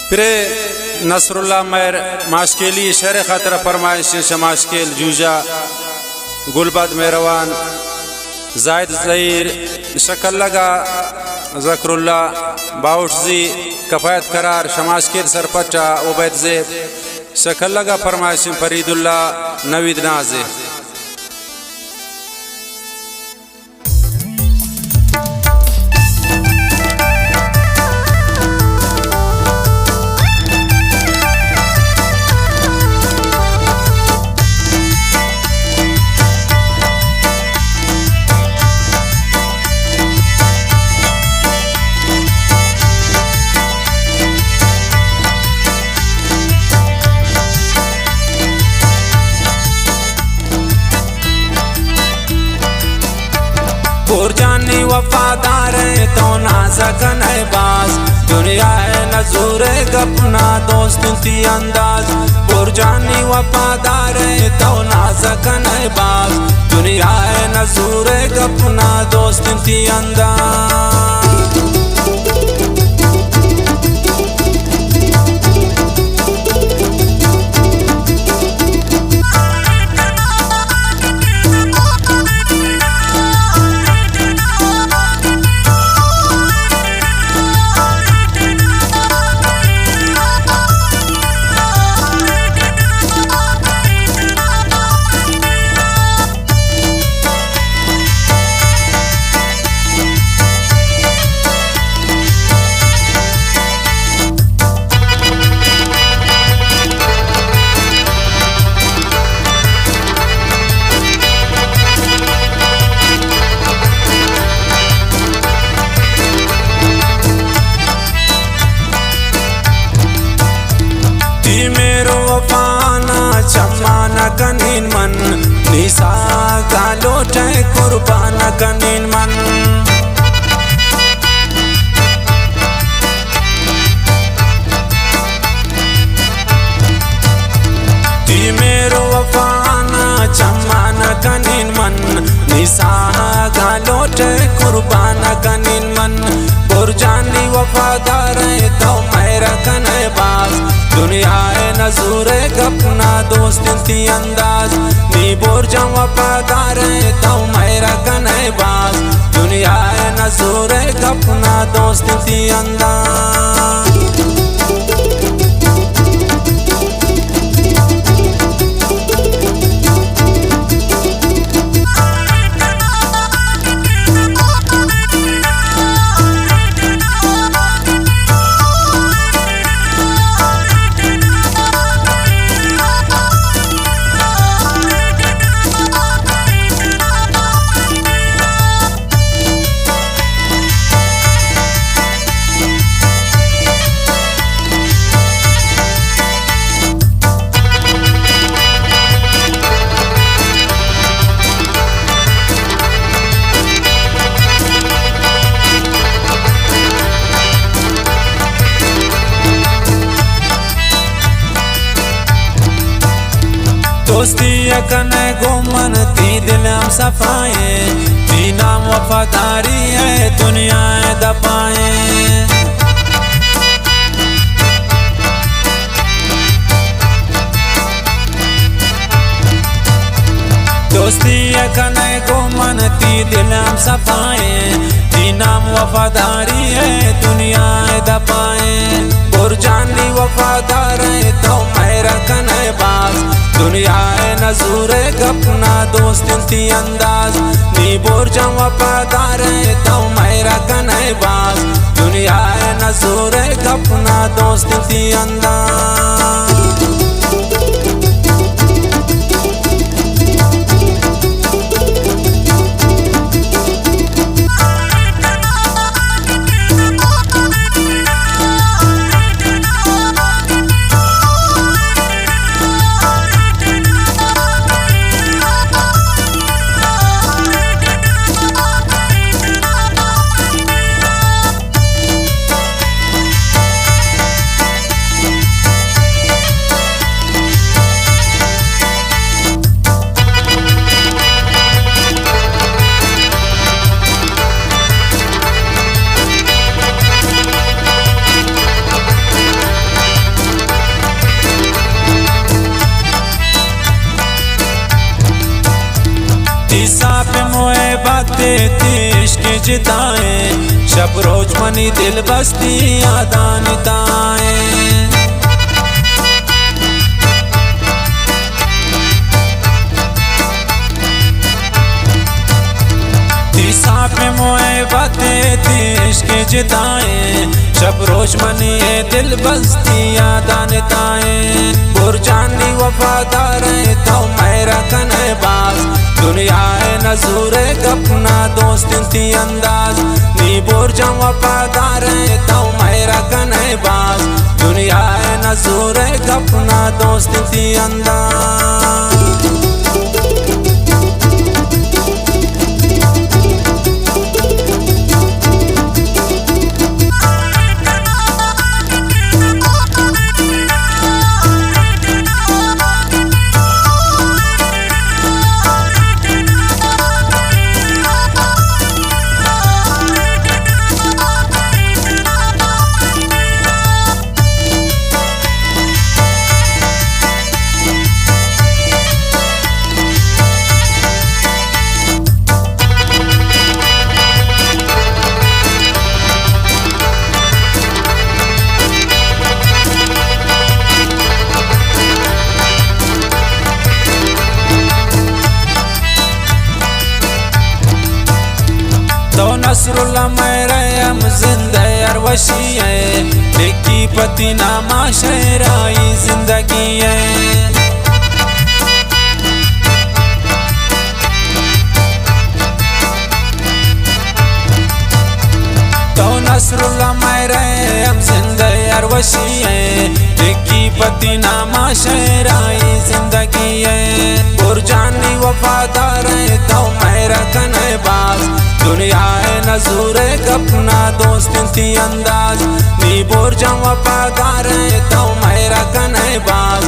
پرے نصر اللہ مہر ماشکیلی شعر خاطر فرمائش، شماشکیل جوجا، گلبد مہروان، زاہد زہیر، شکلگا ذکر اللہ، باہوٹ زی، کفایت قرار، شماشکیل سرپٹا عبید زیب، شکلگا فرمائش فرید اللہ، نوید نازے۔ برجانی وفادار ئے تو ناز کنئے باز، دنیا ءِ نزور ءِ گپ نا دوست انتی انداز۔ برجانی وفادار ئے تو ناز کنئے باز، دنیا ءِ نزور ءِ گپ نا دوست انتی انداز۔ تئی مہر و وفا نا چماں نہ کنین من، نی ساہ گالوٹ ءِ قربان نہ کنین من۔ تئی مہر و وفا نا چماں نہ کنین من، نی ساہ گالوٹ ءِ قربان نہ کنین من۔ برجانی وفادار ئے تو مہر کنئے باز، دنیا ءِ نزور ءِ گپ نا دوست انتی انداز۔ نی برجاں وفادار ئے تو مہر کنئے باز، دنیا ءِ نزور ءِ گپ نا دوست انتی انداز۔ دوستی ءَ کنئے گوں من، تئی دل ہم صفائیں، تئی نام وفاداری ءِ دنیا ءِ دپائیں۔ دوستی ءَ کنئے گوں من، تئی دل ہم صفائیں، تئی نام وفاداری ءِ دنیا ءِ دپائیں۔ برجانی وفادار ئے تو مہر کنئے باز، دنیا ءِ نزور ءِ گپ نا دوست انتی انداز۔ نی برجاں وفادار ئے تو مہر کنئے باز، دنیا ءِ نزور ءِ گپ نا دوست انتی انداز۔ تئی عشق جتائیں، شپ روچ منی دل بستی یادانی تائیں۔ تئی ساپ موئے باتیں، تئی عشق جتائیں، شپ روچ منی دل بستی یادانی تائیں۔ برجانی وفادار ئے تو مہر کنے باز، دنیا ءِ نزورے گپ نا دوست انتی انداز۔ نی برجاں وفادار ئے تو مہر کنے باز، دنیا ءِ نزورے گپ نا دوست انتی انداز۔ تو نصراللہ مہر ئے ہم زندہ ار وشی ئے، ڈگی پتی ناما شہر آئی زندگی ئے۔ تو نصراللہ مہر ئے ہم زندہ ار وشی ئے، ڈگی پتی ناما شہر آئی زندگی ئے۔ برجانی وفادار ئے تو مہر کنے باز، دنیا ءِ نزورے گپ نا دوست انتی انداز۔ نی برجاں وفادار ئے تو مہر کنے باز،